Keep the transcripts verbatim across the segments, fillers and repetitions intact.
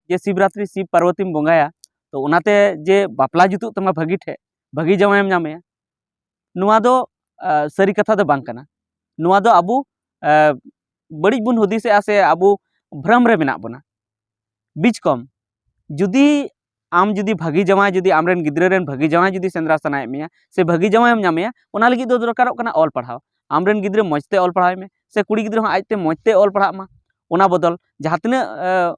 ᱡᱮ ᱥᱤᱵᱨᱟᱛᱨᱤ ᱥᱤᱵ ᱯᱟᱨᱵᱚᱛᱤᱢ ᱵᱚᱸᱜᱟᱭᱟ, ᱛᱚ ᱚᱱᱟᱛᱮ ᱡᱮ ᱵᱟᱯᱞᱟ ᱡᱩᱛᱩᱜ ᱛᱟᱢᱟ ᱵᱷᱟᱹᱜᱤ ᱴᱷᱮᱡ, ᱵᱷᱟᱹᱜᱤ ᱡᱟᱶᱟᱭᱮᱢ ᱧᱟᱢᱮᱭᱟ, ᱱᱚᱣᱟ ᱫᱚ ᱥᱟᱹᱨᱤ ᱠᱟᱛᱷᱟ ᱫᱚ ᱵᱟᱝ ᱠᱟᱱᱟ᱾ ᱱᱚᱣᱟ ᱫᱚ ᱟᱵᱚ ᱵᱟᱹᱲᱤᱡ ᱵᱚᱱ ᱦᱩᱫᱤᱥᱮᱜᱼᱟ ᱥᱮ ᱟᱵᱚ ᱵᱷᱨᱚᱢ ᱨᱮ ᱢᱮᱱᱟᱜ ᱵᱚᱱᱟ᱾ ᱵᱤᱪᱠᱚᱢ, ᱡᱩᱫᱤ ᱟᱢ ᱡᱩᱫᱤ ᱵᱷᱟᱹᱜᱤ ᱡᱟᱶᱟᱭ, ᱡᱩᱫᱤ ᱟᱢᱨᱮᱱ ᱜᱤᱫᱽᱨᱟᱹ ᱨᱮᱱ ᱵᱷᱟᱹᱜᱤ ᱡᱟᱶᱟᱭ ᱡᱩᱫᱤ ᱥᱮᱸᱫᱽᱨᱟ ᱥᱟᱱᱟᱭᱮᱫ ᱢᱮᱭᱟ ᱥᱮ ᱵᱷᱟᱹᱜᱤ ᱡᱟᱶᱟᱭᱮᱢ ᱧᱟᱢᱮᱭᱟ, ᱚᱱᱟ ᱞᱟᱹᱜᱤᱫ ᱫᱚ ᱫᱚᱨᱠᱟᱨᱚᱜ ᱠᱟᱱᱟ ᱚᱞ ᱯᱟᱲᱦᱟᱣ᱾ ᱟᱢᱨᱮᱱ ᱜᱤᱫᱽᱨᱟᱹ ᱢᱚᱡᱽ ᱛᱮ ᱚᱞ ᱯᱟᱲᱦᱟᱣ ᱢᱮ, ᱥᱮ ᱠᱩᱲᱤ ᱜᱤᱫᱽᱨᱟᱹ ᱦᱚᱸ ᱟᱡᱛᱮ ᱢᱚᱡᱽ ᱛᱮ ᱚᱞ ᱯᱟᱲᱦᱟᱜ ᱢᱟ᱾ ᱚᱱᱟ ᱵᱚᱫᱚᱞ ᱡᱟᱦᱟᱸ ᱛᱤᱱᱟᱹᱜ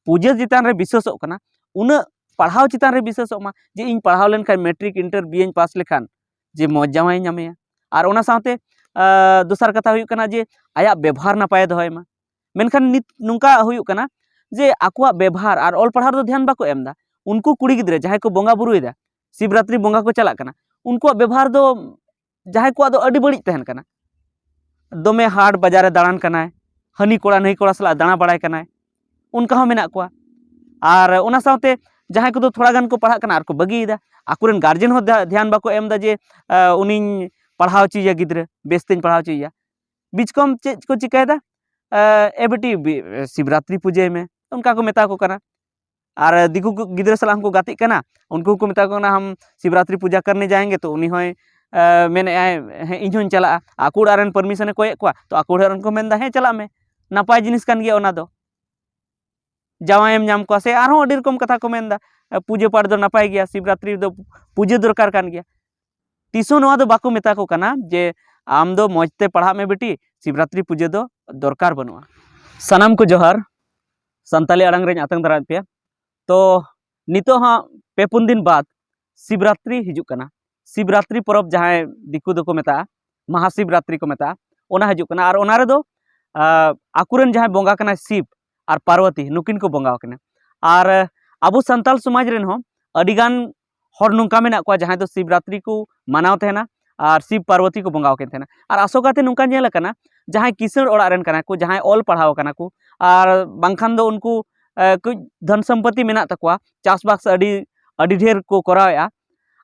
ᱯᱩᱡᱟᱹ ᱪᱮᱛᱟᱱ ᱨᱮ ᱵᱤᱥᱥᱟᱹᱥᱚᱜ ᱠᱟᱱᱟ, ᱩᱱᱟᱹᱜ ᱯᱟᱲᱦᱟᱣ ᱪᱮᱛᱟᱱ ᱨᱮ ᱵᱤᱥᱥᱟᱹᱥᱚᱜ ᱢᱟ ᱡᱮ ᱤᱧ ᱯᱟᱲᱦᱟᱣ ᱞᱮᱱᱠᱷᱟᱱ ᱢᱮᱴᱨᱤᱠ, ᱤᱱᱴᱟᱨ, ᱵᱤᱭᱮᱧ ᱯᱟᱥ ᱞᱮᱠᱷᱟᱱ ᱡᱮ ᱢᱚᱡᱽ ᱡᱟᱶᱟᱭ ᱧᱟᱢᱮᱭᱟ᱾ ᱟᱨ ᱚᱱᱟ ᱥᱟᱶᱛᱮ ᱫᱚᱥᱟᱨ ᱠᱟᱛᱷᱟ ᱦᱩᱭᱩᱜ ᱠᱟᱱᱟ ᱡᱮ ᱟᱭᱟᱜ ᱵᱮᱵᱷᱟᱨ ᱱᱟᱯᱟᱭᱮ ᱫᱚᱦᱚᱭ ᱢᱟ᱾ ᱢᱮᱱᱠᱷᱟᱱ ᱱᱤᱛ ᱱᱚᱝᱠᱟ ᱦᱩᱭᱩᱜ ᱠᱟᱱᱟ ᱡᱮ ᱟᱠᱚᱣᱟᱜ ᱵᱮᱵᱷᱟᱨ ᱟᱨ ᱚᱞ ᱯᱟᱲᱦᱟᱣ ᱨᱮᱫᱚ ᱫᱷᱮᱭᱟᱱ ᱵᱟᱠᱚ ᱮᱢ ᱮᱫᱟ᱾ ᱩᱱᱠᱩ ᱠᱩᱲᱤ ᱜᱤᱫᱽᱨᱟᱹ ᱡᱟᱦᱟᱸᱭ ᱠᱚ ᱵᱚᱸᱜᱟ ᱵᱩᱨᱩᱭᱮᱫᱟ, ᱥᱤᱵᱨᱟᱛᱨᱤ ᱵᱚᱸᱜᱟ ᱠᱚ ᱪᱟᱞᱟᱜ ᱠᱟᱱᱟ, ᱩᱱᱠᱩᱣᱟᱜ ᱵᱮᱵᱷᱟᱨ ᱫᱚ ᱡᱟᱦᱟᱸᱭ ᱠᱚᱣᱟᱜ ᱫᱚ ᱟᱹᱰᱤ ᱵᱟᱹᱲᱤᱡ ᱛᱟᱦᱮᱱ ᱠᱟᱱᱟ᱾ ᱫᱚᱢᱮ ᱦᱟᱴ ᱵᱟᱡᱟᱨ ᱨᱮ ᱫᱟᱬᱟᱱ ᱠᱟᱱᱟᱭ, ᱦᱟᱹᱱᱤ ᱠᱚᱲᱟ ᱱᱟᱹᱭ ᱠᱚᱲᱟ ᱥᱟᱞᱟᱜ ᱫᱟᱬᱟ ᱵᱟᱲᱟᱭ ᱠᱟᱱᱟᱭ, ᱚᱱᱠᱟ ᱦᱚᱸ ᱢᱮᱱᱟᱜ ᱠᱚᱣᱟ᱾ ᱟᱨ ᱚᱱᱟ ᱥᱟᱶᱛᱮ ᱡᱟᱦᱟᱸᱭ ᱠᱚᱫᱚ ᱛᱷᱚᱲᱟ ᱜᱟᱱ ᱠᱚ ᱯᱟᱲᱦᱟᱜ ᱠᱟᱱᱟ ᱟᱨ ᱠᱚ ᱵᱟᱹᱜᱤᱭᱮᱫᱟ, ᱟᱠᱚᱨᱮᱱ ᱜᱟᱨᱡᱮᱱ ᱦᱚᱸ ᱫᱷᱮ- ᱫᱷᱮᱭᱟᱱ ᱵᱟᱠᱚ ᱮᱢ ᱮᱫᱟ ᱡᱮ ᱩᱱᱤᱧ ᱯᱟᱲᱦᱟᱣ ᱦᱚᱪᱚᱭᱮᱭᱟ, ᱜᱤᱫᱽᱨᱟᱹ ᱵᱮᱥ ᱛᱮᱧ ᱯᱟᱲᱦᱟᱣ ᱦᱚᱪᱚᱭᱮᱭᱟ᱾ ᱵᱤᱪᱠᱚᱢ ᱪᱮᱫ ᱠᱚ ᱪᱤᱠᱟᱹᱭᱮᱫᱟ? "ᱮ ᱵᱤᱴᱤ, ᱥᱤᱵᱨᱟᱛᱨᱤ ᱯᱩᱡᱟᱹᱭ ᱢᱮ", ᱚᱱᱠᱟ ᱠᱚ ᱢᱮᱛᱟ ᱠᱚ ᱠᱟᱱᱟ᱾ ᱟᱨ ᱫᱤᱠᱩ ᱠᱚ ᱜᱤᱫᱽᱨᱟᱹ ᱥᱟᱞᱟᱜ ᱦᱚᱸᱠᱚ ᱜᱟᱛᱮᱜ ᱠᱟᱱᱟ, ᱩᱱᱠᱩ ᱦᱚᱸᱠᱚ ᱢᱮᱛᱟ ᱠᱚ ᱠᱟᱱᱟ, "ᱦᱟᱢ ᱥᱤᱵᱨᱟᱛᱨᱤ ᱯᱩᱡᱟ ᱠᱟᱨᱱᱮ ᱡᱟᱭᱮᱸᱜᱮ", ᱛᱚ ᱩᱱᱤ ᱦᱚᱸᱭ ᱢᱮᱱᱮᱫᱼᱟᱭ, "ᱦᱮᱸ, ᱤᱧ ᱦᱚᱸᱧ ᱪᱟᱞᱟᱜᱼᱟ᱾" ᱟᱠᱚ ᱚᱲᱟᱜ ᱨᱮᱱ ᱯᱟᱨᱢᱤᱥᱚᱱᱮ ᱠᱚᱭᱮᱫ ᱠᱚᱣᱟ, ᱛᱚ ᱟᱠᱚ ᱚᱲᱟᱜ ᱨᱮᱱ ᱠᱚ ᱢᱮᱱᱫᱟ, "ᱦᱮᱸ, ᱪᱟᱞᱟᱜ ᱢᱮ, ᱱᱟᱯᱟᱭ ᱡᱤᱱᱤᱥ ᱠᱟᱱ ᱜᱮᱭᱟ ᱚᱱᱟ ᱫᱚ, ᱡᱟᱶᱟᱭᱮᱢ ᱧᱟᱢ ᱠᱚᱣᱟ", ᱥᱮ ᱟᱨᱦᱚᱸ ᱟᱹᱰᱤ ᱨᱚᱠᱚᱢ ᱠᱟᱛᱷᱟ ᱠᱚ ᱢᱮᱱᱫᱟ, "ᱯᱩᱡᱟᱹ ᱯᱟᱴ ᱫᱚ ᱱᱟᱯᱟᱭ ᱜᱮᱭᱟ, ᱥᱤᱵᱨᱟᱛᱨᱤ ᱫᱚ ᱯᱩᱡᱟᱹ ᱫᱚᱨᱠᱟᱨ ᱠᱟᱱ ᱜᱮᱭᱟ᱾" ᱛᱤᱥ ᱦᱚᱸ ᱱᱚᱣᱟ ᱫᱚ ᱵᱟᱠᱚ ᱢᱮᱛᱟ ᱠᱚ ᱠᱟᱱᱟ ᱡᱮ ᱟᱢ ᱫᱚ ᱢᱚᱡᱽ ᱛᱮ ᱯᱟᱲᱦᱟᱜ ᱢᱮ ᱵᱤᱴᱤ, ᱥᱤᱵᱨᱟᱛᱨᱤ ᱯᱩᱡᱟᱹ ᱫᱚ ᱫᱚᱨᱠᱟᱨ ᱵᱟᱹᱱᱩᱜᱼᱟ᱾ ᱥᱟᱱᱟᱢ ᱠᱚ ᱡᱚᱦᱟᱨ, ᱥᱟᱱᱛᱟᱞᱤ ᱟᱲᱟᱝ ᱨᱮᱧ ᱟᱛᱟᱝ ᱫᱟᱨᱟᱢᱮᱫ ᱯᱮᱭᱟ᱾ ᱛᱚ ᱱᱤᱛᱚᱜ ᱦᱟᱸᱜ ᱯᱮ ᱯᱩᱱ ᱫᱤᱱ ᱵᱟᱫ ᱥᱤᱵᱨᱟᱛᱨᱤ ᱦᱤᱡᱩᱜ ᱠᱟᱱᱟ᱾ ᱥᱤᱵᱨᱟᱛᱨᱤ ᱯᱚᱨᱚᱵᱽ ᱡᱟᱦᱟᱸᱭ ᱫᱤᱠᱩ ᱫᱚᱠᱚ ᱢᱮᱛᱟᱜᱼᱟ, ᱢᱟᱦᱟᱥᱤᱵᱨᱟᱛᱨᱤ ᱠᱚ ᱢᱮᱛᱟᱜᱼᱟ, ᱚᱱᱟ ᱦᱤᱡᱩᱜ ᱠᱟᱱᱟ᱾ ᱟᱨ ᱚᱱᱟ ᱨᱮᱫᱚ ᱟᱠᱚᱨᱮᱱ ᱡᱟᱦᱟᱸᱭ ᱵᱚᱸᱜᱟ ᱠᱟᱱᱟᱭ ᱥᱤᱵ ᱟᱨ ᱯᱟᱨᱵᱚᱛᱤ, ᱱᱩᱠᱤᱱ ᱠᱚ ᱵᱚᱸᱜᱟ ᱟᱹᱠᱤᱱᱟ᱾ ᱟᱨ ᱟᱵᱚ ᱥᱟᱱᱛᱟᱲ ᱥᱚᱢᱟᱡᱽ ᱨᱮᱱ ᱦᱚᱸ ᱟᱹᱰᱤᱜᱟᱱ ᱦᱚᱲ ᱱᱚᱝᱠᱟ ᱢᱮᱱᱟᱜ ᱠᱚᱣᱟ ᱡᱟᱦᱟᱸᱭ ᱫᱚ ᱥᱤᱵᱨᱟᱛᱨᱤ ᱠᱚ ᱢᱟᱱᱟᱣ ᱛᱟᱦᱮᱱᱟ ᱟᱨ ᱥᱤᱵ ᱯᱟᱨᱵᱚᱛᱤ ᱠᱚ ᱵᱚᱸᱜᱟ ᱟᱹᱠᱤᱱ ᱛᱟᱦᱮᱱᱟ᱾ ᱟᱨ ᱟᱥᱚᱠᱟᱭᱛᱮ ᱱᱚᱝᱠᱟ ᱧᱮᱞ ᱟᱠᱟᱱᱟ, ᱡᱟᱦᱟᱸᱭ ᱠᱤᱥᱟᱹᱬ ᱚᱲᱟᱜ ᱨᱮᱱ ᱠᱟᱱᱟ ᱠᱚ, ᱡᱟᱦᱟᱸᱭ ᱚᱞ ᱯᱟᱲᱦᱟᱣ ᱠᱟᱱᱟ ᱠᱚ, ᱟᱨ ᱵᱟᱝᱠᱷᱟᱱ ᱫᱚ ᱩᱱᱠᱩ ᱠᱟᱹᱡ ᱫᱷᱚᱱ ᱥᱚᱢᱯᱚᱛᱤ ᱢᱮᱱᱟᱜ ᱛᱟᱠᱚᱣᱟ, ᱪᱟᱥᱵᱟᱥ ᱟᱹᱰᱤ ᱟᱹᱰᱤ ᱰᱷᱮᱨ ᱠᱚ ᱠᱚᱨᱟᱣᱮᱫᱼᱟ,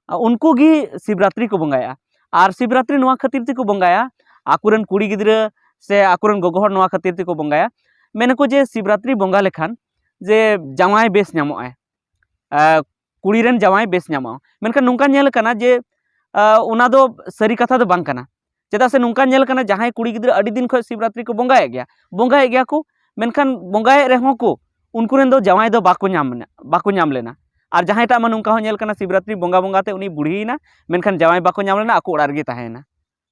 ᱩᱱᱠᱩ ᱜᱮ ᱥᱤᱵᱨᱟᱛᱨᱤ ᱠᱚ ᱵᱚᱸᱜᱟᱭᱟ᱾ ᱟᱨ ᱥᱤᱵᱨᱟᱛᱨᱤ ᱱᱚᱣᱟ ᱠᱷᱟᱹᱛᱤᱨ ᱛᱮᱠᱚ ᱵᱚᱸᱜᱟᱭᱟ, ᱟᱠᱚᱨᱮᱱ ᱠᱩᱲᱤ ᱜᱤᱫᱽᱨᱟᱹ ᱥᱮ ᱟᱠᱚᱨᱮᱱ ᱜᱚᱜᱚ ᱦᱚᱲ ᱱᱚᱣᱟ ᱠᱷᱟᱹᱛᱤᱨ ᱛᱮᱠᱚ ᱵᱚᱸᱜᱟᱭᱟ, ᱢᱮᱱᱟᱠᱚ ᱡᱮ ᱥᱤᱵᱨᱟᱛᱨᱤ ᱵᱚᱸᱜᱟ ᱞᱮᱠᱷᱟᱱ ᱡᱮ ᱡᱟᱶᱟᱭ ᱵᱮᱥ ᱧᱟᱢᱚᱜᱼᱟᱭ, ᱟᱨ ᱠᱩᱲᱤ ᱨᱮᱱ ᱡᱟᱶᱟᱭ ᱵᱮᱥ ᱧᱟᱢᱚᱜᱼᱟ᱾ ᱢᱮᱱᱠᱷᱟᱱ ᱱᱚᱝᱠᱟ ᱧᱮᱞ ᱠᱟᱱᱟ ᱡᱮ, ᱟᱨ ᱚᱱᱟ ᱫᱚ ᱥᱟᱹᱨᱤ ᱠᱟᱛᱷᱟ ᱫᱚ ᱵᱟᱝ ᱠᱟᱱᱟ᱾ ᱪᱮᱫᱟᱜ ᱥᱮ ᱱᱚᱝᱠᱟ ᱧᱮᱞ ᱠᱟᱱᱟ, ᱡᱟᱦᱟᱸᱭ ᱠᱩᱲᱤ ᱜᱤᱫᱽᱨᱟᱹ ᱟᱹᱰᱤ ᱫᱤᱱ ᱠᱷᱚᱱ ᱥᱤᱵᱨᱟᱛᱨᱤ ᱠᱚ ᱵᱚᱸᱜᱟᱭᱮᱫ ᱜᱮᱭᱟ, ᱵᱚᱸᱜᱟᱭᱮᱫ ᱜᱮᱭᱟ ᱠᱚ, ᱢᱮᱱᱠᱷᱟᱱ ᱵᱚᱸᱜᱟᱭᱮᱫ ᱨᱮᱦᱚᱸ ᱠᱚ, ᱩᱱᱠᱩ ᱨᱮᱱ ᱫᱚ ᱡᱟᱶᱟᱭ ᱫᱚ ᱵᱟᱠᱚ ᱧᱟᱢ ᱞᱮᱱᱟ, ᱵᱟᱠᱚ ᱧᱟᱢ ᱞᱮᱱᱟ᱾ ᱟᱨ ᱡᱟᱦᱟᱸᱭ ᱴᱟᱜ ᱢᱟ ᱱᱚᱝᱠᱟ ᱦᱚᱸ ᱧᱮᱞ ᱠᱟᱱᱟ, ᱥᱤᱵᱨᱟᱛᱨᱤ ᱵᱚᱸᱜᱟ ᱵᱚᱸᱜᱟ ᱛᱮ ᱩᱱᱤ ᱵᱩᱲᱦᱤᱭᱮᱱᱟ, ᱢᱮᱱᱠᱷᱟᱱ ᱡᱟᱶᱟᱭ ᱵᱟᱠᱚ ᱧᱟᱢ ᱞᱮᱱᱟ, ᱟᱠᱚ ᱚᱲᱟᱜ ᱨᱮᱜᱮ ᱛᱟᱦᱮᱸᱭᱮᱱᱟ᱾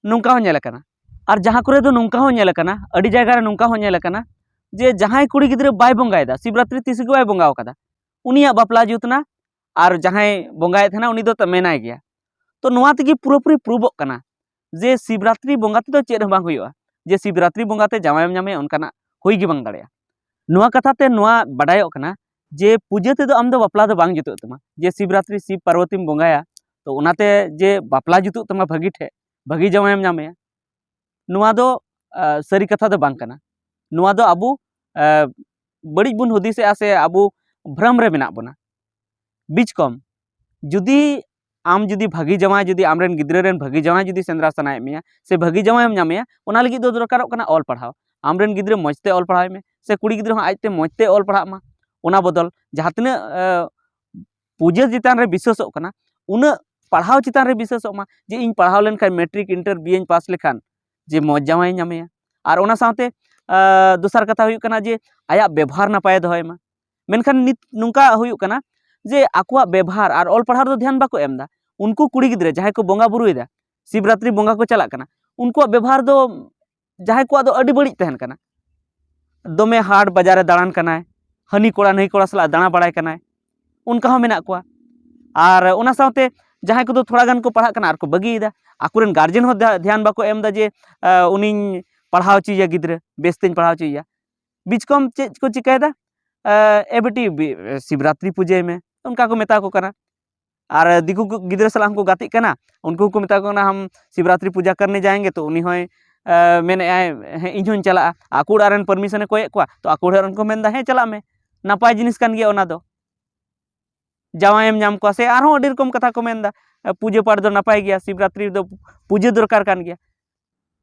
ᱱᱚᱝᱠᱟ ᱦᱚᱸ ᱧᱮᱞ ᱠᱟᱱᱟ᱾ ᱟᱨ ᱡᱟᱦᱟᱸ ᱠᱚᱨᱮ ᱫᱚ ᱱᱚᱝᱠᱟ ᱦᱚᱸ ᱧᱮᱞ ᱠᱟᱱᱟ, ᱟᱹᱰᱤ ᱡᱟᱭᱜᱟ ᱨᱮ ᱱᱚᱝᱠᱟ ᱦᱚᱸ ᱧᱮᱞ ᱠᱟᱱᱟ ᱡᱮ ᱡᱟᱦᱟᱸᱭ ᱠᱩᱲᱤ ᱜᱤᱫᱽᱨᱟᱹ ᱵᱟᱭ ᱵᱚᱸᱜᱟᱭᱮᱫᱟ, ᱥᱤᱵᱨᱟᱛᱨᱤ ᱛᱤᱥ ᱜᱮ ᱵᱟᱭ ᱵᱚᱸᱜᱟ ᱟᱠᱟᱫᱟ, ᱩᱱᱤᱭᱟᱜ ᱵᱟᱯᱞᱟ ᱡᱩᱛ ᱮᱱᱟ᱾ ᱟᱨ ᱡᱟᱦᱟᱸᱭ ᱵᱚᱸᱜᱟᱭᱮᱫ ᱛᱟᱦᱮᱱᱟ, ᱩᱱᱤ ᱫᱚ ᱢᱮᱱᱟᱭ ᱜᱮᱭᱟ᱾ ᱛᱚ ᱱᱚᱣᱟ ᱛᱮᱜᱮ ᱯᱩᱨᱟᱹᱯᱩᱨᱤ ᱯᱨᱩᱵᱷᱚᱜ ᱠᱟᱱᱟ ᱡᱮ ᱥᱤᱵᱨᱟᱛᱨᱤ ᱵᱚᱸᱜᱟ ᱛᱮᱫᱚ ᱪᱮᱫ ᱦᱚᱸ ᱵᱟᱝ ᱦᱩᱭᱩᱜᱼᱟ, ᱡᱮ ᱥᱤᱵᱨᱟᱛᱨᱤ ᱵᱚᱸᱜᱟ ᱛᱮ ᱡᱟᱶᱟᱭᱮᱢ ᱧᱟᱢᱮᱭᱟ, ᱚᱱᱠᱟᱱᱟᱜ ᱦᱩᱭ ᱜᱮ ᱵᱟᱝ ᱫᱟᱲᱮᱭᱟᱜᱼᱟ᱾ ᱱᱚᱣᱟ ᱠᱟᱛᱷᱟ ᱛᱮ ᱱᱚᱣᱟ ᱵᱟᱰᱟᱭᱚᱜ ᱠᱟᱱᱟ ᱡᱮ ᱯᱩᱡᱟᱹ ᱛᱮᱫᱚ ᱟᱢ ᱫᱚ ᱵᱟᱯᱞᱟ ᱫᱚ ᱵᱟᱝ ᱡᱩᱛᱩᱜ ᱛᱟᱢᱟ᱾ ᱡᱮ ᱥᱤᱵᱨᱟᱛᱨᱤ ᱥᱤᱵ ᱯᱟᱨᱵᱚᱛᱤᱢ ᱵᱚᱸᱜᱟᱭᱟ, ᱛᱚ ᱚᱱᱟᱛᱮ ᱡᱮ ᱵᱟᱯᱞᱟ ᱡᱩᱛᱩᱜ ᱛᱟᱢᱟ ᱵᱷᱟᱹᱜᱤ ᱴᱷᱮᱡ, ᱵᱷᱟᱹᱜᱤ ᱡᱟᱶᱟᱭᱮᱢ ᱧᱟᱢᱮᱭᱟ, ᱱᱚᱣᱟ ᱫᱚ, ᱟᱸ, ᱥᱟᱹᱨᱤ ᱠᱟᱛᱷᱟ ᱫᱚ ᱵᱟᱝ ᱠᱟᱱᱟ᱾ ᱱᱚᱣᱟ ᱫᱚ ᱟᱵᱚ, ᱟᱸ, ᱵᱟᱹᱲᱤᱡ ᱵᱚᱱ ᱦᱩᱫᱤᱥᱮᱜᱼᱟ ᱥᱮ ᱟᱵᱚ ᱵᱷᱨᱚᱢ ᱨᱮ ᱢᱮᱱᱟᱜ ᱵᱚᱱᱟ᱾ ᱵᱤᱪᱠᱚᱢ, ᱡᱩᱫᱤ ᱟᱢ ᱡᱩᱫᱤ ᱵᱷᱟᱹᱜᱤ ᱡᱟᱶᱟᱭ, ᱡᱩᱫᱤ ᱟᱢᱨᱮᱱ ᱜᱤᱫᱽᱨᱟᱹ ᱨᱮᱱ ᱵᱷᱟᱹᱜᱤ ᱡᱟᱶᱟᱭ ᱡᱩᱫᱤ ᱥᱮᱸᱫᱽᱨᱟ ᱥᱟᱱᱟᱭᱮᱫ ᱢᱮᱭᱟ ᱥᱮ ᱵᱷᱟᱹᱜᱤ ᱡᱟᱶᱟᱭᱮᱢ ᱧᱟᱢᱮᱭᱟ, ᱚᱱᱟ ᱞᱟᱹᱜᱤᱫ ᱫᱚ ᱫᱚᱨᱠᱟᱨᱚᱜ ᱠᱟᱱᱟ ᱚᱞ ᱯᱟᱲᱦᱟᱣ᱾ ᱟᱢᱨᱮᱱ ᱜᱤᱫᱽᱨᱟᱹ ᱢᱚᱡᱽ ᱛᱮ ᱚᱞ ᱯᱟᱲᱦᱟᱣ ᱢᱮ, ᱥᱮ ᱠᱩᱲᱤ ᱜᱤᱫᱽᱨᱟᱹ ᱦᱚᱸ ᱟᱡᱛᱮ ᱢᱚᱡᱽ ᱛᱮ ᱚᱞ ᱯᱟᱲᱦᱟᱜ ᱢᱟ᱾ ᱚᱱᱟ ᱵᱚᱫᱚᱞ ᱡᱟᱦᱟᱸ ᱛᱤᱱᱟᱹᱜ, ᱟᱸ, ᱯᱩᱡᱟᱹ ᱪᱮᱛᱟᱱ ᱨᱮ ᱵᱤᱥᱣᱟᱥᱚᱜ ᱠᱟᱱᱟ, ᱩᱱᱟᱹᱜ ᱯᱟᱲᱦᱟᱣ ᱪᱮᱛᱟᱱ ᱨᱮ ᱵᱤᱥᱣᱟᱥᱚᱜ ᱢᱟ ᱡᱮ ᱤᱧ ᱯᱟᱲᱦᱟᱣ ᱞᱮᱱᱠᱷᱟᱱ ᱢᱮᱴᱨᱤᱠ, ᱤᱱᱴᱟᱨ, ᱵᱤᱭᱮᱧ ᱯᱟᱥ ᱞᱮᱠᱷᱟᱱ ᱡᱮ ᱢᱚᱡᱽ ᱡᱟᱶᱟᱭ ᱧᱟᱢᱮᱭᱟ᱾ ᱟᱨ ᱚᱱᱟ ᱥᱟᱶᱛᱮ, ᱟᱸ, ᱫᱚᱥᱟᱨ ᱠᱟᱛᱷᱟ ᱦᱩᱭᱩᱜ ᱠᱟᱱᱟ ᱡᱮ ᱟᱭᱟᱜ ᱵᱮᱵᱚᱦᱟᱨ ᱱᱟᱯᱟᱭᱮ ᱫᱚᱦᱚᱭ ᱢᱟ᱾ ᱢᱮᱱᱠᱷᱟᱱ ᱱᱤᱛ ᱱᱚᱝᱠᱟ ᱦᱩᱭᱩᱜ ᱠᱟᱱᱟ ᱡᱮ ᱟᱠᱚᱣᱟᱜ ᱵᱮᱵᱚᱦᱟᱨ ᱟᱨ ᱚᱞ ᱯᱟᱲᱦᱟᱣ ᱨᱮᱫᱚ ᱫᱷᱮᱭᱟᱱ ᱵᱟᱠᱚ ᱮᱢ ᱮᱫᱟ᱾ ᱩᱱᱠᱩ ᱠᱩᱲᱤ ᱜᱤᱫᱽᱨᱟᱹ ᱡᱟᱦᱟᱸᱭ ᱠᱚ ᱵᱚᱸᱜᱟ ᱵᱩᱨᱩᱭᱮᱫᱟ, ᱥᱤᱵᱨᱟᱛᱨᱤ ᱵᱚᱸᱜᱟ ᱠᱚ ᱪᱟᱞᱟᱜ ᱠᱟᱱᱟ, ᱩᱱᱠᱩᱣᱟᱜ ᱵᱮᱵᱚᱦᱟᱨ ᱫᱚ ᱡᱟᱦᱟᱸᱭ ᱠᱚᱣᱟᱜ ᱫᱚ ᱟᱹᱰᱤ ᱵᱟᱹᱲᱤᱡ ᱛᱟᱦᱮᱱ ᱠᱟᱱᱟ᱾ ᱫᱚᱢᱮ ᱦᱟᱴ ᱵᱟᱡᱟᱨ ᱨᱮ ᱫᱟᱬᱟᱱ ᱠᱟᱱᱟᱭ, ᱦᱟᱹᱱᱤ ᱠᱚᱲᱟ ᱱᱟᱹᱭ ᱠᱚᱲᱟ ᱥᱟᱞᱟᱜ ᱫᱟᱬᱟ ᱵᱟᱲᱟᱭ ᱠᱟᱱᱟᱭ, ᱚᱱᱠᱟ ᱦᱚᱸ ᱢᱮᱱᱟᱜ ᱠᱚᱣᱟ᱾ ᱟᱨ ᱚᱱᱟ ᱥᱟᱶᱛᱮ ᱡᱟᱦᱟᱸᱭ ᱠᱚᱫᱚ ᱛᱷᱚᱲᱟ ᱜᱟᱱ ᱠᱚ ᱯᱟᱲᱦᱟᱜ ᱠᱟᱱᱟ ᱟᱨ ᱠᱚ ᱵᱟᱹᱜᱤᱭᱮᱫᱟ, ᱟᱠᱚᱨᱮᱱ ᱜᱟᱨᱡᱮᱱ ᱦᱚᱸ ᱫᱷᱭᱟ-, ᱫᱷᱮᱭᱟᱱ ᱵᱟᱠᱚ ᱮᱢ ᱮᱫᱟ ᱡᱮ, ᱟᱸ, ᱩᱱᱤᱧ ᱯᱟᱲᱦᱟᱣ ᱦᱚᱪᱚᱭᱮᱭᱟ ᱜᱤᱫᱽᱨᱟᱹ, ᱵᱮᱥ ᱛᱮᱧ ᱯᱟᱲᱦᱟᱣ ᱦᱚᱪᱚᱭᱮᱭᱟ᱾ ᱵᱤᱪᱠᱚᱢ ᱪᱮᱫ ᱠᱚ ᱪᱤᱠᱟᱹᱭᱮᱫᱟ? ᱟᱸ, "ᱮ ᱵᱤᱴᱤ, ᱵᱤ-, ᱥᱤᱵᱨᱟᱛᱨᱤ ᱯᱩᱡᱟᱹᱭ ᱢᱮ", ᱚᱱᱠᱟ ᱠᱚ ᱢᱮᱛᱟ ᱠᱚ ᱠᱟᱱᱟ᱾ ᱟᱨ ᱫᱤᱠᱩ ᱠᱚ ᱜᱤᱫᱽᱨᱟᱹ ᱥᱟᱞᱟᱜ ᱦᱚᱸᱠᱚ ᱜᱟᱛᱮᱜ ᱠᱟᱱᱟ, ᱩᱱᱠᱩ ᱦᱚᱸᱠᱚ ᱢᱮᱛᱟ ᱠᱚ ᱠᱟᱱᱟ, "ᱦᱟᱢ ᱥᱤᱵᱨᱟᱛᱨᱤ ᱯᱩᱡᱟ ᱠᱟᱨᱱᱮ ᱡᱟᱭᱮᱸᱜᱮ", ᱛᱚ ᱩᱱᱤ ᱦᱚᱸᱭ, ᱟᱸ, ᱢᱮᱱᱮᱫᱼᱟᱭ, "ᱦᱮᱸ, ᱤᱧ ᱦᱚᱸᱧ ᱪᱟᱞᱟᱜᱼᱟ", ᱟᱠᱚ ᱚᱲᱟᱜ ᱨᱮᱱ ᱯᱟᱨᱢᱤᱥᱚᱱᱮ ᱠᱚᱭᱮᱫ ᱠᱚᱣᱟ, ᱛᱚ ᱟᱠᱚ ᱚᱲᱟᱜ ᱨᱮᱱ ᱠᱚ ᱢᱮᱱᱫᱟ, "ᱦᱮᱸ, ᱪᱟᱞᱟᱜ ᱢᱮ, ᱱᱟᱯᱟᱭ ᱡᱤᱱᱤᱥ ᱠᱟᱱ ᱜᱮᱭᱟ ᱚᱱᱟ ᱫᱚ, ᱡᱟᱶᱟᱭᱮᱢ ᱧᱟᱢ ᱠᱚᱣᱟ", ᱥᱮ ᱟᱨᱦᱚᱸ ᱟᱹᱰᱤ ᱨᱚᱠᱚᱢ ᱠᱟᱛᱷᱟ ᱠᱚ ᱢᱮᱱᱫᱟ᱾ ᱯᱩᱡᱟᱹ ᱯᱟᱴ ᱫᱚ ᱱᱟᱯᱟᱭ ᱜᱮᱭᱟ, ᱥᱤᱵᱨᱟᱛᱨᱤ ᱨᱮᱫᱚ ᱯᱩᱡᱟᱹ ᱫᱚᱨᱠᱟᱨ ᱠᱟᱱ ᱜᱮᱭᱟ᱾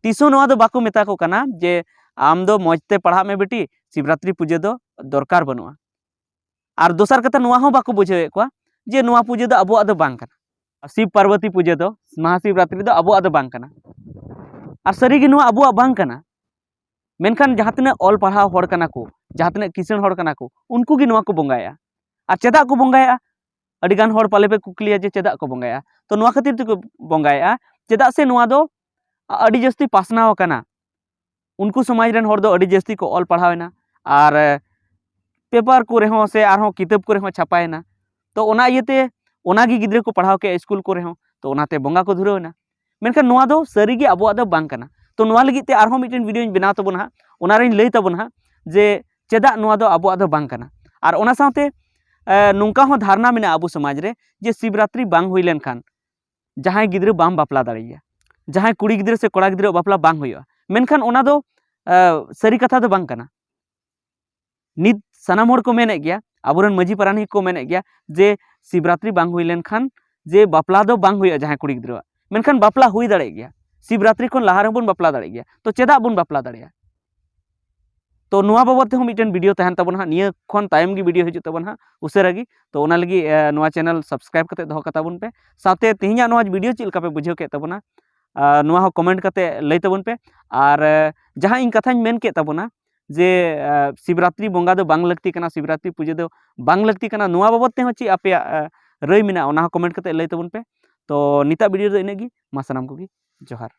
ᱛᱤᱥ ᱦᱚᱸ ᱱᱚᱣᱟ ᱫᱚ ᱵᱟᱠᱚ ᱢᱮᱛᱟ ᱠᱚ ᱠᱟᱱᱟ ᱡᱮ, "ᱟᱢ ᱫᱚ ᱢᱚᱡᱽ ᱛᱮ ᱯᱟᱲᱦᱟᱜ ᱢᱮ ᱵᱤᱴᱤ, ᱥᱤᱵᱨᱟᱛᱨᱤ ᱯᱩᱡᱟᱹ ᱫᱚ ᱫᱚᱨᱠᱟᱨ ᱵᱟᱹᱱᱩᱜᱼᱟ"᱾ ᱟᱨ ᱫᱚᱥᱟᱨ ᱠᱟᱛᱷᱟ, ᱱᱚᱣᱟ ᱦᱚᱸ ᱵᱟᱠᱚ ᱵᱩᱡᱷᱟᱹᱣᱮᱫ ᱠᱚᱣᱟ ᱡᱮ ᱱᱚᱣᱟ ᱯᱩᱡᱟᱹ ᱫᱚ ᱟᱵᱚᱣᱟᱜ ᱫᱚ ᱵᱟᱝ ᱠᱟᱱᱟ᱾ ᱥᱤᱵ ᱯᱟᱨᱵᱚᱛᱤ ᱯᱩᱡᱟᱹ ᱫᱚ, ᱢᱟᱦᱟᱥᱤᱵᱨᱟᱛᱨᱤ ᱫᱚ ᱟᱵᱚᱣᱟᱜ ᱫᱚ ᱵᱟᱝ ᱠᱟᱱᱟ᱾ ᱟᱨ ᱥᱟᱹᱨᱤᱜᱮ ᱱᱚᱣᱟ ᱟᱵᱚᱣᱟᱜ ᱵᱟᱝ ᱠᱟᱱᱟ, ᱢᱮᱱᱠᱷᱟᱱ ᱡᱟᱦᱟᱸ ᱛᱤᱱᱟᱹᱜ ᱚᱞ ᱯᱟᱲᱦᱟᱣ ᱦᱚᱲ ᱠᱟᱱᱟ ᱠᱚ, ᱡᱟᱦᱟᱸ ᱛᱤᱱᱟᱹᱜ ᱠᱤᱥᱟᱹᱬ ᱦᱚᱲ ᱠᱟᱱᱟ ᱠᱚ, ᱩᱱᱠᱩ ᱜᱮ ᱱᱚᱣᱟ ᱠᱚ ᱵᱚᱸᱜᱟᱭᱟ᱾ ᱟᱨ ᱪᱮᱫᱟᱜ ᱠᱚ ᱵᱚᱸᱜᱟᱭᱟ? ᱟᱹᱰᱤ ᱜᱟᱱ ᱦᱚᱲ ᱯᱟᱞᱮ ᱯᱮ ᱠᱩᱠᱞᱤᱭᱟ ᱡᱮ ᱪᱮᱫᱟᱜ ᱠᱚ ᱵᱚᱸᱜᱟᱭᱟ? ᱛᱚ ᱱᱚᱣᱟ ᱠᱷᱟᱹᱛᱤᱨ ᱛᱮᱠᱚ ᱵᱚᱸᱜᱟᱭᱟ, ᱪᱮᱫᱟᱜ ᱥᱮ ᱱᱚᱣᱟ ᱫᱚ ᱟᱹᱰᱤ ᱡᱟᱹᱥᱛᱤ ᱯᱟᱥᱱᱟᱣ ᱟᱠᱟᱱᱟ᱾ ᱩᱱᱠᱩ ᱥᱚᱢᱟᱡᱽ ᱨᱮᱱ ᱦᱚᱲ ᱫᱚ ᱟᱹᱰᱤ ᱡᱟᱹᱥᱛᱤ ᱠᱚ ᱚᱞ ᱯᱟᱲᱦᱟᱣ ᱮᱱᱟ, ᱟᱨ ᱯᱮᱯᱟᱨ ᱠᱚᱨᱮ ᱦᱚᱸ ᱥᱮ ᱟᱨᱦᱚᱸ ᱠᱤᱛᱟᱹᱵ ᱠᱚᱨᱮ ᱦᱚᱸ ᱪᱷᱟᱯᱟᱭᱮᱱᱟ᱾ ᱛᱚ ᱚᱱᱟ ᱤᱭᱟᱹᱛᱮ ᱚᱱᱟᱜᱮ ᱜᱤᱫᱽᱨᱟᱹ ᱠᱚ ᱯᱟᱲᱦᱟᱣ ᱠᱮᱜᱼᱟ ᱥᱠᱩᱞ ᱠᱚᱨᱮ ᱦᱚᱸ, ᱛᱚ ᱚᱱᱟᱛᱮ ᱵᱚᱸᱜᱟ ᱠᱚ ᱫᱷᱩᱨᱟᱹᱣ ᱮᱱᱟ᱾ ᱢᱮᱱᱠᱷᱟᱱ ᱱᱚᱣᱟ ᱫᱚ ᱥᱟᱹᱨᱤᱜᱮ ᱟᱵᱚᱣᱟᱜ ᱫᱚ ᱵᱟᱝ ᱠᱟᱱᱟ᱾ ᱛᱚ ᱱᱚᱣᱟ ᱞᱟᱹᱜᱤᱫ ᱛᱮ ᱟᱨᱦᱚᱸ ᱢᱤᱫᱴᱮᱱ ᱵᱷᱤᱰᱤᱭᱳᱧ ᱵᱮᱱᱟᱣ ᱛᱟᱵᱚᱱᱟ ᱦᱟᱸᱜ, ᱚᱱᱟ ᱨᱤᱧ ᱞᱟᱹᱭ ᱛᱟᱵᱚᱱᱟ ᱦᱟᱸᱜ ᱡᱮ ᱪᱮᱫᱟᱜ ᱱᱚᱣᱟ ᱫᱚ ᱟᱵᱚᱣᱟᱜ ᱫᱚ ᱵᱟᱝ ᱠᱟᱱᱟ᱾ ᱟᱨ ᱚᱱᱟ ᱥᱟᱶᱛᱮ ᱮ, ᱱᱚᱝᱠᱟ ᱦᱚᱸ ᱫᱷᱟᱨᱱᱟ ᱢᱮᱱᱟᱜᱼᱟ ᱟᱵᱚ ᱥᱚᱢᱟᱡᱽ ᱨᱮ ᱡᱮ ᱥᱤᱵᱨᱟᱛᱨᱤ ᱵᱟᱝ ᱦᱩᱭ ᱞᱮᱱᱠᱷᱟᱱ ᱡᱟᱦᱟᱸᱭ ᱜᱤᱫᱽᱨᱟᱹ ᱵᱟᱢ ᱵᱟᱯᱞᱟ ᱫᱟᱲᱮᱭᱟᱭᱟ, ᱡᱟᱦᱟᱸᱭ ᱠᱩᱲᱤ ᱜᱤᱫᱽᱨᱟᱹ ᱥᱮ ᱠᱚᱲᱟ ᱜᱤᱫᱽᱨᱟᱹᱣᱟᱜ ᱵᱟᱯᱞᱟ ᱵᱟᱝ ᱦᱩᱭᱩᱜᱼᱟ᱾ ᱢᱮᱱᱠᱷᱟᱱ ᱚᱱᱟ ᱫᱚ ᱮ, ᱥᱟᱹᱨᱤ ᱠᱟᱛᱷᱟ ᱫᱚ ᱵᱟᱝ ᱠᱟᱱᱟ᱾ ᱱᱤᱛ ᱥᱟᱱᱟᱢ ᱦᱚᱲ ᱠᱚ ᱢᱮᱱᱮᱫ ᱜᱮᱭᱟ, ᱟᱵᱚᱨᱮᱱ ᱢᱟᱹᱡᱷᱤ ᱯᱟᱨᱟᱱᱤᱠ ᱠᱚ ᱢᱮᱱᱮᱫ ᱜᱮᱭᱟ ᱡᱮ ᱥᱤᱵᱨᱟᱛᱨᱤ ᱵᱟᱝ ᱦᱩᱭ ᱞᱮᱱᱠᱷᱟᱱ ᱡᱮ ᱵᱟᱯᱞᱟ ᱫᱚ ᱵᱟᱝ ᱦᱩᱭᱩᱜᱼᱟ ᱡᱟᱦᱟᱸᱭ ᱠᱩᱲᱤ ᱜᱤᱫᱽᱨᱟᱹᱣᱟᱜ, ᱢᱮᱱᱠᱷᱟᱱ ᱵᱟᱯᱞᱟ ᱦᱩᱭ ᱫᱟᱲᱮᱭᱟᱜ ᱜᱮᱭᱟ᱾ ᱥᱤᱵᱨᱟᱛᱨᱤ ᱠᱷᱚᱱ ᱞᱟᱦᱟ ᱨᱮᱦᱚᱸ ᱵᱚᱱ ᱵᱟᱯᱞᱟ ᱫᱟᱲᱮᱭᱟᱜ ᱜᱮᱭᱟ᱾ ᱛᱚ ᱪᱮᱫᱟᱜ ᱵᱚᱱ ᱵᱟᱯᱞᱟ ᱫᱟᱲᱮᱭᱟᱜᱼᱟ? ᱛᱚ ᱱᱚᱣᱟ ᱵᱟᱵᱚᱫ ᱛᱮᱦᱚᱸ ᱢᱤᱫᱴᱮᱱ ᱵᱷᱤᱰᱤᱭᱳ ᱛᱟᱦᱮᱱ ᱛᱟᱵᱚᱱᱟ ᱦᱟᱸᱜ, ᱱᱤᱭᱟᱹ ᱠᱷᱚᱱ ᱛᱟᱭᱚᱢ ᱜᱮ ᱵᱷᱤᱰᱤᱭᱳ ᱦᱤᱡᱩᱜ ᱛᱟᱵᱚᱱᱟ ᱦᱟᱸᱜ ᱩᱥᱟᱹᱨᱟ ᱜᱮ᱾ ᱛᱚ ᱚᱱᱟ ᱞᱟᱹᱜᱤᱫ ᱮ, ᱱᱚᱣᱟ ᱪᱮᱱᱮᱞ ᱥᱟᱵᱥᱠᱨᱟᱭᱤᱵ ᱠᱟᱛᱮ ᱫᱚᱦᱚ ᱠᱟᱛᱟ ᱵᱚᱱ ᱯᱮ᱾ ᱥᱟᱶᱛᱮ ᱛᱮᱦᱮᱧᱟᱜ ᱱᱚᱣᱟ ᱵᱷᱤᱰᱤᱭᱳ ᱪᱮᱫ ᱞᱮᱠᱟ ᱯᱮ ᱵᱩᱡᱷᱟᱹᱣ ᱠᱮᱫ ᱛᱟᱵᱚᱱᱟ, ᱟ, ᱱᱚᱣᱟ ᱦᱚᱸ ᱠᱚᱢᱮᱱᱴ ᱠᱟᱛᱮ ᱞᱟᱹᱭ ᱛᱟᱵᱚᱱ ᱯᱮ᱾ ᱟᱨ ᱮ, ᱡᱟᱦᱟᱸ ᱤᱧ ᱠᱟᱛᱷᱟᱧ ᱢᱮᱱ ᱠᱮᱫ ᱛᱟᱵᱚᱱᱟ ᱡᱮ ᱮ, ᱥᱤᱵᱨᱟᱛᱨᱤ ᱵᱚᱸᱜᱟ ᱫᱚ ᱵᱟᱝ ᱞᱟᱹᱠᱛᱤ ᱠᱟᱱᱟ, ᱥᱤᱵᱨᱟᱛᱨᱤ ᱯᱩᱡᱟᱹ ᱫᱚ ᱵᱟᱝ ᱞᱟᱹᱠᱛᱤ ᱠᱟᱱᱟ, ᱱᱚᱣᱟ ᱵᱟᱵᱚᱫ ᱛᱮᱦᱚᱸ ᱪᱮᱫ ᱟᱯᱮᱭᱟᱜ ᱮ, ᱨᱟᱹᱭ ᱢᱮᱱᱟᱜᱼᱟ, ᱚᱱᱟ ᱦᱚᱸ ᱠᱚᱢᱮᱱᱴ ᱠᱟᱛᱮ ᱞᱟᱹᱭ ᱛᱟᱵᱚᱱ ᱯᱮ᱾ ᱛᱚ ᱱᱤᱛᱟᱜ ᱵᱷᱤᱰᱤᱭᱳ ᱫᱚ ᱤᱱᱟᱹᱜ ᱜᱮ᱾ ᱢᱟ ᱥᱟᱱᱟᱢ ᱠᱚᱜᱮ ᱡᱚᱦᱟᱨ᱾